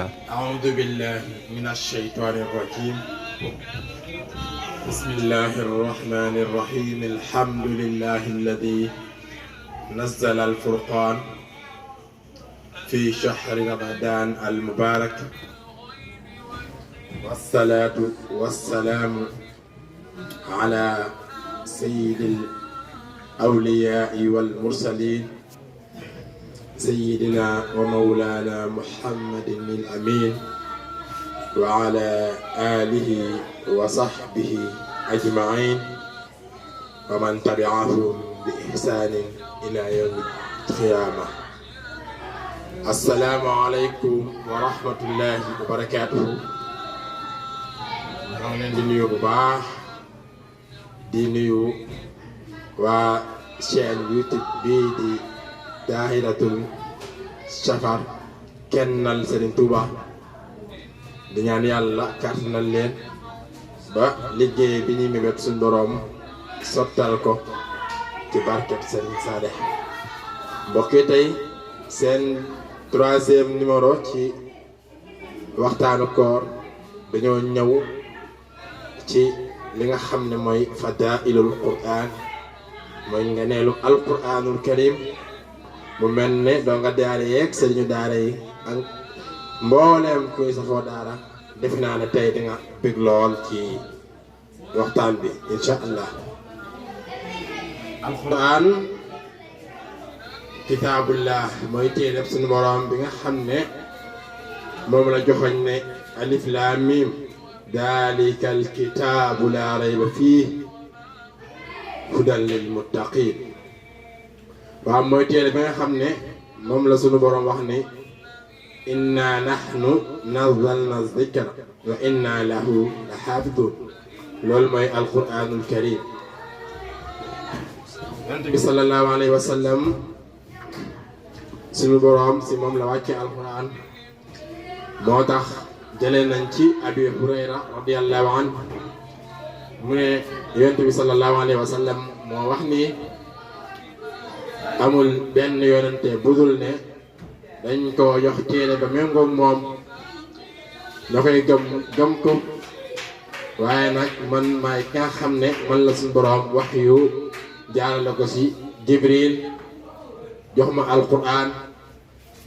أعوذ بالله من الشيطان الرجيم. بسم الله الرحمن الرحيم. الحمد لله الذي نزل الفرقان في شهر رمضان المبارك، والصلاة والسلام على سيد الأولياء والمرسلين سيدنا ومولانا محمد الأمين وعلى آله وصحبه أجمعين ومن تبعهم بإحسان إلى يوم القيامة. السلام عليكم ورحمة الله وبركاته. di nuyu bu baax di nuyu waa chaîne YouTube bii di Dahiratoul Safar kennal Serigne Touba di ñaan yàlla kàttanal leen ba liggéey bi ñuy mébét suñ boroom sottal ko ci barket Serigne Sadeh. mbokk yi tey seen 3e numéro ci waxtaanu koor dañoo ñëw ci li nga xam ne mooy fadailul Qur'an, mooy ngeneelu alquranul karim. mu mel ne doo nga daara yeeg sëriñu daara yi ak mbooleem kuy safoo daara defe naa ne tey di nga bég lool ci waxtaan bi insha allah. alquran kitaabullah mooy téereb suñu boroom bi nga xam ne moom la joxoñ ne alif laam miim daalika alkitaabu laa rayba fiih hudan lil muttaqiin. waaw mooy téere bi nga xam ne moom la sunu boroom wax ni inna nahnu nazzalna zikra wa inna lahu la xaafidun. loolu mooy alquranul karim. yonent bi sallallahu alayhi wa sallam sunu boroom si moom la wàcce alquran. moo tax jëlee nañ ci abi hurayra radiyallahu anhu mu ne yonent bi sallallahu alayhi wa sallam moo wax ni amul benn yonente budul ne dañ ko jox téere ba méngoog moom da koy gëm ko, waaye nag man maay ki nga xam ne man la suñu boroom wax yu jaarale ko ci Jibril jox ma alquran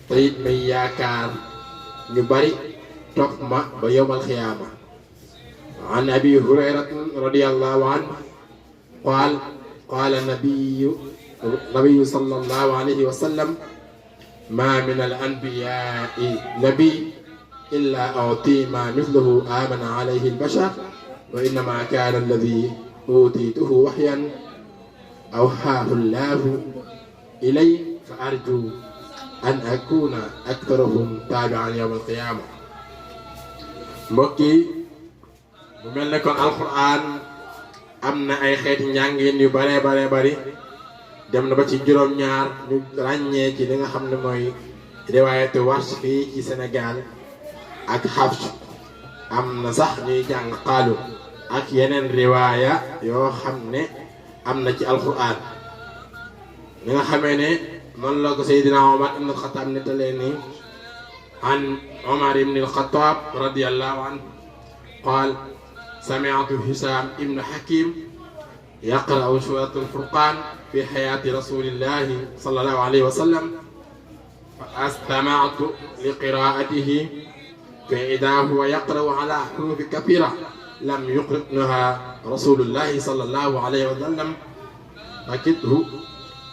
te it may yaakaar ñu bari topp ma ba yawmal xiyaama. an abi hurayrata radiyallahu anhu qaala nabiyyu sallallahu alayhi wa sallam ma min al anbiyaai nabi illa uti ma mithluhu amana alayhi al bashar wa innama kana alladi utituhu waxyan awxaahu llahu ilay fa arju an akuna aktharahum taabian yawm al qiyama. mbokk yi bu mel ne kon alquran am na ay xeeti njàngin yu bare bari dem na ba ci juróom-ñaar ñu ràññee ci li nga xam ne mooy riwaayatu Warsh fii ci Sénégal ak Hafs. am na sax ñuy jàng xaalu ak yeneen riwaaya yoo xam ne am na ci alquran. li nga xamee ne noonu la ko Seydina Omar ibn al-Khattab nettalee ni an Omar ibn al-Khattab radiyallahu anhu qaal sami'tu Hisam ibn Hakim yaqra'u suuratul Furqaan fi xayaati rasulillahi sallallahu alayhi wa sallam fa astama'tu li qiraa'atihi fa idaa huwa yaqra'u ala xuruufi kasiira lam yuqri'naha rasulullahi sallallahu alayhi wa sallam fakidtu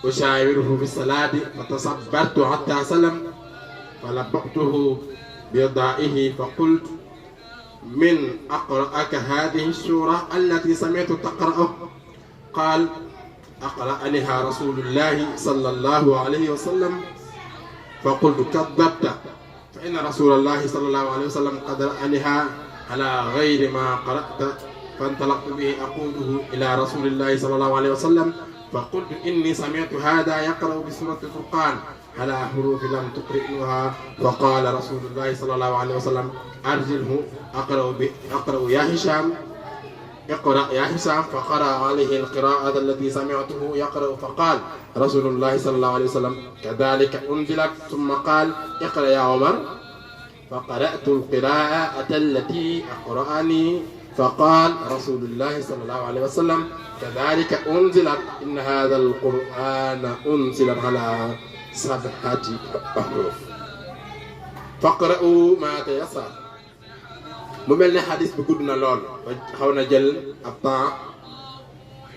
usaawiruhu fi salaati fatasabbartu hattaa sallam falabbatuhu bidaa'ihi faqultu min aqra'aka haadihi suura allati sami'tu taqra'uha qaal aqra'aniha rasulullahi sallallahu alayhi wa sallam faqultu kadhabta fa inna rasulallahi sallallahu alayhi wa sallam qad ra'aniha ala ghayri ma qara'ta fantalaqtu bihi aquluhu ila rasulillahi sallallahu alayhi wa sallam faqultu inni sami'tu hadha yaqra'u bi surati al-Furqan ala hurufi lam tuqri'uha faqala rasulullahi sallallahu alayhi wa sallam arsilhu aqra'u ya Hisham اقرأ يا حسام فقرأ عليه القراءة التي سمعته يقرأ فقال رسول الله صلى الله عليه وسلم كذلك أنزلت ثم قال اقرأ يا عمر فقرأت القراءة التي أقرأني فقال رسول الله صلى الله عليه وسلم كذلك أنزلت إن هذا القرآن أنزل على 7 أحرف فقرأوا ما تيسر. mu mel ne xadis bi gudd na lool xaw na jël ab temps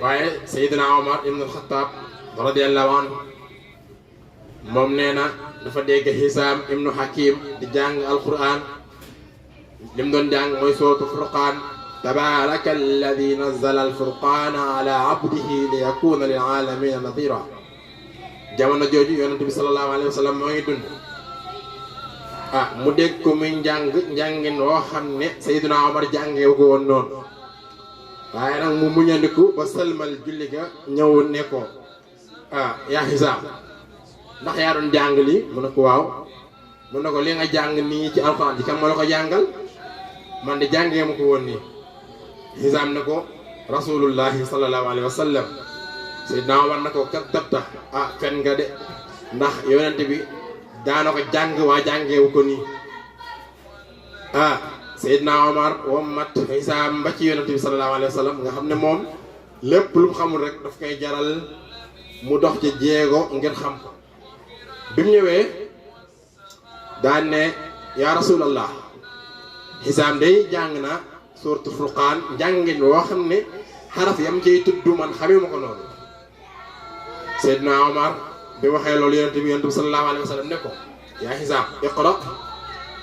waaye Seydina Omar ibn al-Khattab radiyallahu anhu moom nee na dafa dégg Hisaam ibnu Hakim di jàng alquran li mu doon jàng mooy sootu Furqaan tabaaraka alladi nazzala alfurqaana ala abdihi li yakuna lil aalamiina nadira. jamono jooju yonent bi sallallahu alayhi wa sallam moo ngi dund mu dégg ko muy njàngin woo xam ne Seydina Omar jàngee ko woon noonu waaye nag mu muñandiku ba sëlmal julli ga ñëw ne ko yaa Hisaam ndax yaa doon jàng lii mu ne ko waaw mu ne ko li nga jàng nii ci alxuraan ji kan moo la ko jàngal man de jàngee ma ko woon nii. Hisaam ne ko rasulullahi sallallahu alayhi wa sallam. Seydina Omar na ko kadabta fen nga de ndax yonent bi daana ko jàng waa jàngeewu ko nii. Seydina Omar wommat Hisaam ba ci yonent bi sallallahu alayhi wa sallam nga xam ne moom lépp lu mu xamul rek daf koy jaral mu dox ci jéego ngir xam ko. bi mu ñëwee daan ne yaa rasulallah Hisaam day jàng na suuratu Furqaan njàngin woo xam ne xaraf yam ciy tudd man xamee ma ko noonu. Seydina Omar bi waxee loolu yonent bi sallallahu alayhi wa sallam ne ko yaa Hisaam iqra.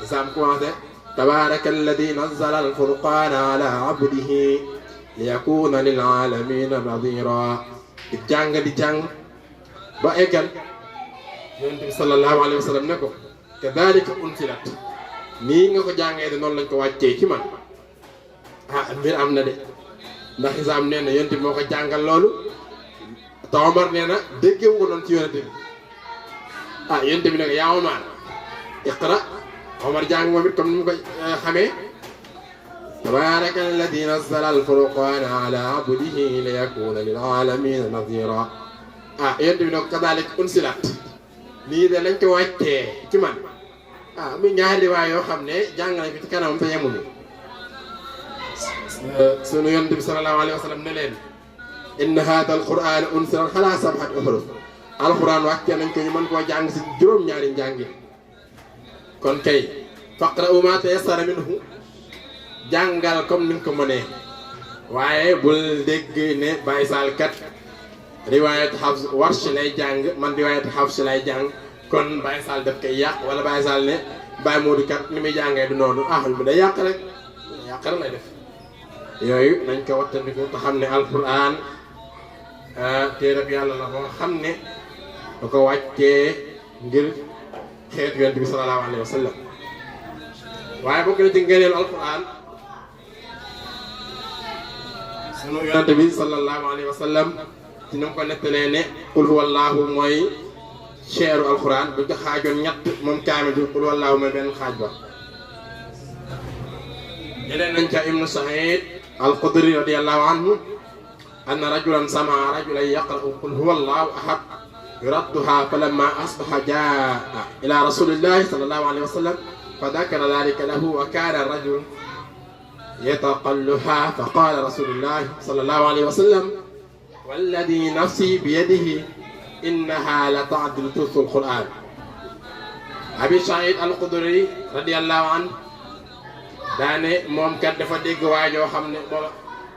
Hisaam commencé tabaaraka alladi nazzala alfurqaana ala abdihi li yakuna lil aalamiina nadira. di jàng ba eggal yonent bi sallallahu alayhi wa sallam ne ko kadaalika unzilat nii nga ko jàngee de noonu lañ ko wàccee ci man. mbir am na de ndax Hisaam nee na yonent bi moo ko jàngal loolu te Omar nee na déggewu ko noonu ci yonent bi. yonent bi ne ko yaa Omar iqra. Omar jàng moom it comme ni mu ko xamee tabaaraka alladi nazzala al-furqaana ala abdihi li yakuna lil aalamiina nadira. yonent bi ne ko kadaalika unzilat lii de lañ ko wàccee ci man. muy ñaari riwaay yoo xam ne jàng nañ ko ci kanamam te yemuñu. sunu yonent bi sallallahu alayhi wa sallam ne leen inna haada alquran unsila ala 7 ahruf. alquran wàccee nañ ko ñu mën koo jàng si juróom-ñaari njàngi. kon kay faqra'u ma tayassara minhu jàngal comme ni nga ko mënee waaye bul dégg ne Baye Sall kat riwaayat Hafs Warsh lay jàng man riwaayat Hafs lay jàng kon Baye Sall daf koy yàq wala Baye Sall ne Baye Modou kat ni muy jàngee du noonu bi day yàq rek lay def. yooyu nañ ko wattandiku te xam ne alquran téereb yàlla la boo xam ne da ko wàccee ngir xeetu yonent bi sallallahu alayhi wa sallam. waaye bokk na ci ngëneelu alquran sunu yonent bi sallallahu alayhi wa sallam ci ni mu ko nettalee ne qul huwallahu mooy cheeru alquran bu ko xaajoon ñett moom kaamil bi qul huwallahu mooy benn xaaj ba. jëlee nañ ca ibnu Saïd al-Khudri radiyallahu anhu anna rajulan sami'a rajulan yaqra'u qul huwallahu ahad yuradduha falamma asbaha jaa'a ila rasulillahi sallallahu alayhi wa sallam fadakara dhalika lahu wa kana ar-rajulu yataqalluha faqala rasulullahi sallallahu alayhi wa sallam walladhi nafsi biyadihi innaha la ta'dilu thuluth al-Qur'an. Abi Saïd al-Khudri radiyallahu anhu daane moom kat dafa dégg waajoo xam ne moom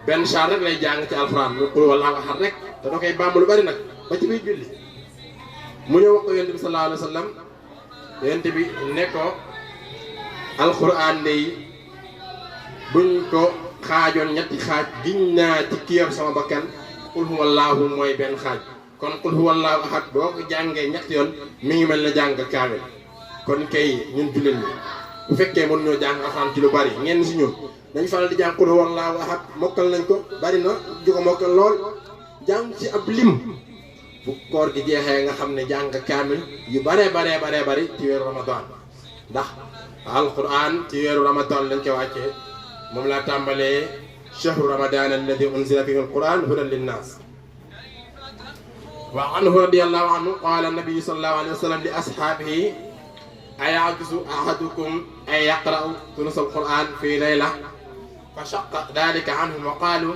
benn saar rek lay jàng ci alxuraan mu qul wallaahu ahad rek te da koy bàmm lu bari nag ba ci biir julli. mu ñëw wax ko yonent bi sallallahu alayhi wa sallam yonent bi ne ko alxuraan de buñ ko xaajoon ñetti xaaj giñ naa ci ki yor sama bakkan qul huwallaahu mooy benn xaaj kon qul huwallaahu ahad boo ko jàngee ñetti yoon mi ngi mel ne jàng kaamil. kon kay ñun jullit ñi bu fekkee mën ñoo jàng alxuraan ci lu bari ngeen si ñun dañ faral di jàng qul huwallaahu ahad mokkal nañ ko bari na ju ko mokkal lool jàng ci ab lim bu koor gi jeexee nga xam ne jàng kaamil yu baree bari ci weeru ramadan ndax alquran ci weeru ramadan lañ ko wàccee moom laa tàmbalee shahru ramadan alladi unzila fihi alquran hudan linnas. wa anhu radiyallahu anhu qala nabiyu sallallahu alayhi wa sallam li ashaabihi aya'jizu ahadukum أي يقرأ ثلث القرآن في ليلة فشق ذلك عنهم وقالوا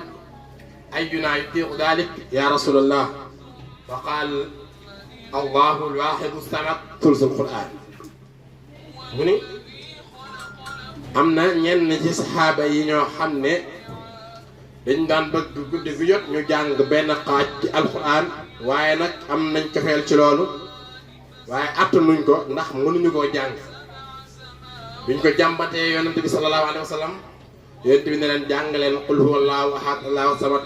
أينا يطيق ذلك يا رسول الله فقال الله الواحد الصمد ثلث القرآن mu am na ñenn ci saxaaba yi ñoo xam ne dañ daan bëgg guddi gu jot ñu jàng benn xaaj ci alxuraan waaye nag am nañ cofeel ci loolu waaye attanuñ ko ndax mënuñu koo jàng biñ ko jàmbatee yonent bi sallallahu alayhi wa sallam yonent bi ne leen jàng leen qul huwallahu ahad allahu samad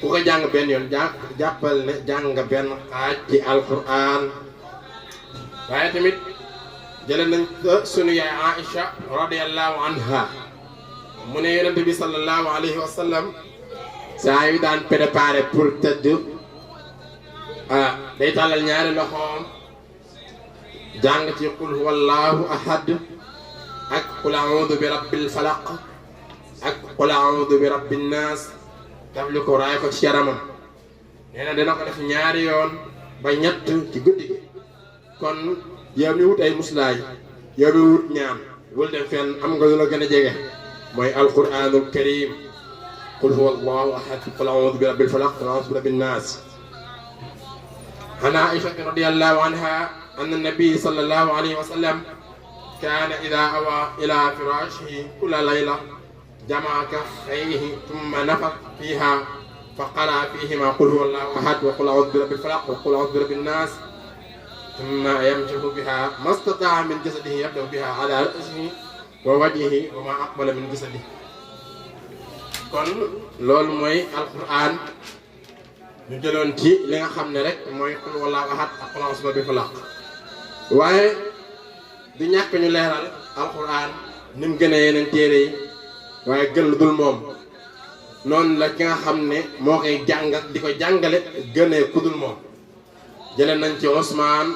ku ko jàng benn yoon jàppal ne jàng benn xaaj ci alxuraan waaye tamit jële nañ ko sunu yaay Aïcha radiyallahu anha mu ne yonent bi sallallahu alayhi wa sallam saa yu daan préparé pour tëdd day tàllal ñaari loxoom jàng ci qul huwallahu ahad ak qul a'udhu bi rabbil falaq ak qul a'udhu bi rabbin nas tafli ko raay ko ci yaramam nee na dina ko def ñaari yoon ba ñett ci guddi gi kon yow mi wut ay muslaay yow mi wut ñaan wul dem fenn am nga lu la gën a jege mooy alquranul karim qul huwa allahu ahad qul a'udhu bi rabbil falaq qul a'udhu bi rabbin nas an Aisha radiyallahu anha anna nabiy sallallahu alayhi wa sallam kana idha awa ila firashihi kulla layla jama'a kaffayhi thumma nafakha fiha فقرأ فيهما قل هو الله أحد وقل أعوذ برب الفلق وقل أعوذ برب الناس ثم يمسح بها ما استطاع من جسده يبدأ بها على رأسه ووجهه وما أقبل من جسده kon loolu mooy alquran ñu jëloon ci li nga xam ne rek mooy qul huwallahu ahad ak qul a'udhu birabbil falaq waaye du ñàkk ñu leeral alquran ni mu gënee yeneen téere yi waaye gën lu dul moom noonu la ki nga xam ne moo koy jàngal di ko jàngale gënee ku dul moom jële nañ ci Ousmane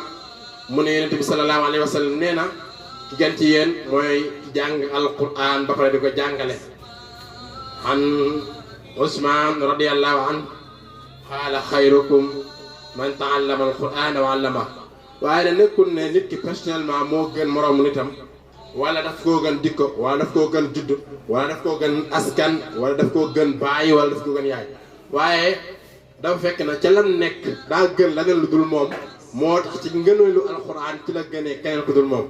mu ne yonent bi sallallahu alayhi wa sallam nee na ki gën ci yéen mooy jàng alquran ba pare di ko jàngale an Ousmane radiyallahu anhu qaala xayrukum man ta'allama alquran wa 'allama waaye ne nekkul ne nit ki personnellement moo gën moroomu nitam wala daf koo gën dikko wala daf koo gën judd wala daf koo gën askan wala daf koo gën baay wala daf koo gën yaay waaye dafa fekk na ca lam nekk daa gën leneen lu dul moom moo tax ci ngëneelu alxuraan ci la gënee keneen ku dul moom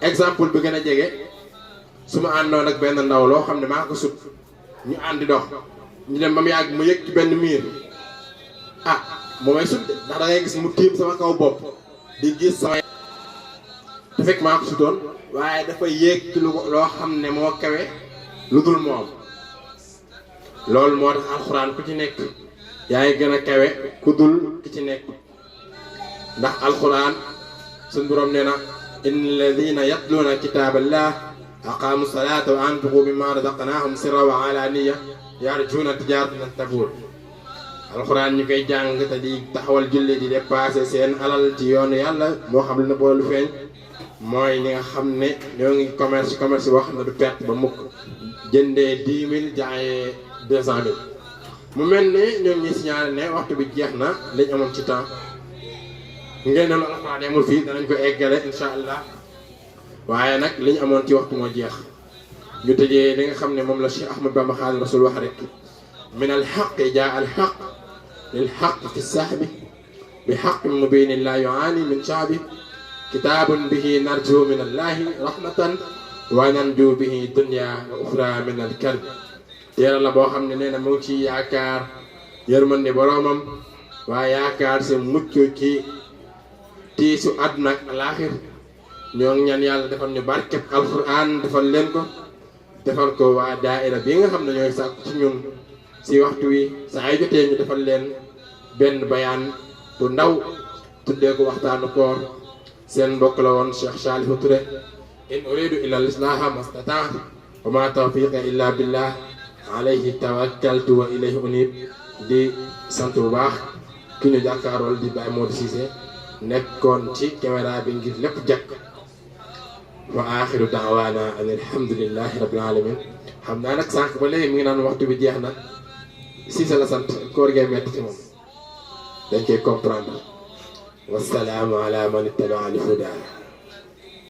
exemple bi gën a jege su ma àndoon ak benn ndaw loo xam ne maa ko sut ñu àndi dox ñu dem ba mu yàgg mu yëg ci benn miir ah moo may sut de ndax da ngay gis mu tiim sama kaw bopp di gis sama te fekk maa ko sutoon waaye dafa yéeg ci loo xam ne moo kawe lu dul moom loolu moo tax alxuraan ku ci nekk yaay gën a kawe ku dul ki ci nekk ndax alxuraan suñ boroom nee na inna alladina yatluuna kitaaballah aqaamu salaata wa anfiqu mimma razaqnaahum sirran wa alaaniya yarjuuna tijaaratan lan tabuur alxuraan ñu koy jàng te di taxawal julli di dépassé seen alal ci yoonu yàlla moo xam ne boolu feeñ mooy ñi nga xam ne ñoo ngi commerce boo xam ne du perte ba mukk jëndee 10 000 jaayee 200 000 mu mel ne ñoom ñi signalé ne waxtu bi jeex na lañ amoon ci temps ngeen ne lu alxuraan yemul fii danañ ko eggale insha allah waaye nag li ñu amoon ci waxtu moo jeex ñu tëjee li nga xam ne moom la Cheikh Ahmad Bamba Xaadimu Rasuul wax rek min al xaq jaa al xaq lil xaq fi sahbi bi xaqin mubiinin laa yuaani min shaabi kitaabun bihi narju min allahi rahmatan wa nanju bihi dunya wa uxra min al karb téere la boo xam ne nee na mu ngi ci yaakaar yërmande boroomam waaye yaakaar si mucc ci tiisu àdduna ak alaaxir ñoo ngi ñaan yàlla defal ñu barkeb alquran defal leen ko defal ko waa daaira bi nga xam ne ñooy sàkku ci ñun si waxtu wi saa ay jotee ñu defal leen benn bayaan bu ndaw tuddee ko waxtaanu koor seen mbokk la woon Cheikh Salihou Touré in uridu illa al-islaha mastata'tu wa ma tawfiqi illa billah alayhi tawakkaltu wa ilayhi unib di sant bu baax ki ñu jàkkaarool di Baye Modou Cissé nekkoon ci caméra bi ngir lépp jàkk wa axiru daawaana an alhamdulillahi rabbil alamin xam naa nag sànq ba léegi mi ngi naan waxtu bi jeex na Cissé la sant koor gee metti ci moom dañ koy comprendre wasalaamu ala man ittaba'a al-huda